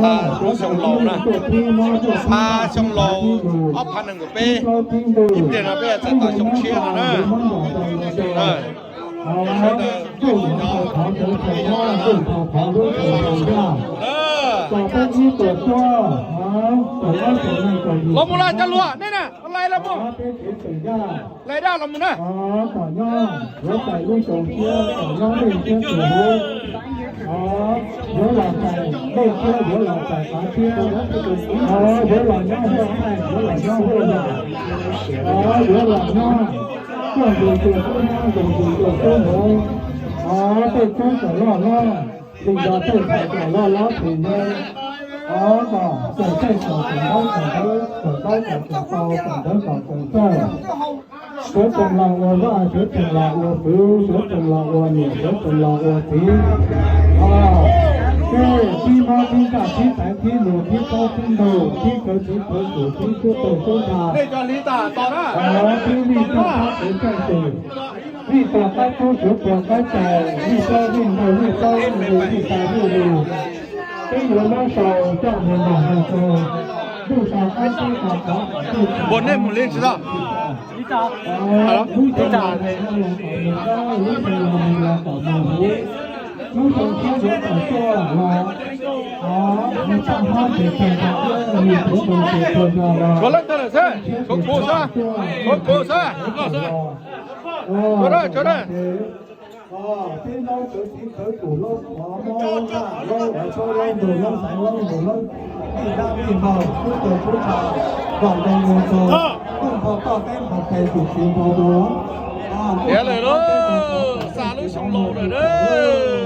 Xa lub xyoo laus na, xa xyoo laus ob phav nees nkaum peb, ib pliag no peb txais tau xyoo tshiab no na. Los mus laj cov luag nej na, lais los mus, lais daj los mus na. Yuav los txais dej thiab yuav los txais dej thiab yuav los txais qav thiab, yuav los nyob huaj thaij yuav los nyob huaj yam, yuav los nyob tuaj ntug tuaj tub nab ntug ntug tuaj tub hmoov, tej tub kom loj hlob, li yog tej ntxhais kom loj hlob tus yau, kom tej txawm ntaub kom ntawv, txawm ntaub kom txawm tau, txawm ntawv kom txawm txawj. Sawv tsees los ua vaj, sawv tsees los ua kwv, sawv tsees los ua niam, sawv tsees los ua txiv. Tej tib mob tib ntsaj tib xaiv tib lus tib qaub tib ntug tib kawv txiv kawv tus tib suab tawg suab nra, tib vij toj qab kev txaij tes, vij toj qab cub suav pua qaib tais, vij toj vij ntaug vij taub vij vij tas vij lus, peb yuav muab sau coj mus nrog nrog txog ntuj sau qab teb sau qhov. Npua nej mus li tsis tau. Tshuav leej twg lawm xwb, tshuav kuv xwb, tshuav kuv xwb. Tshuav dawb, tshuav dawb. Tiav lawm lauj, xa lub xyoo laus lawm lauj.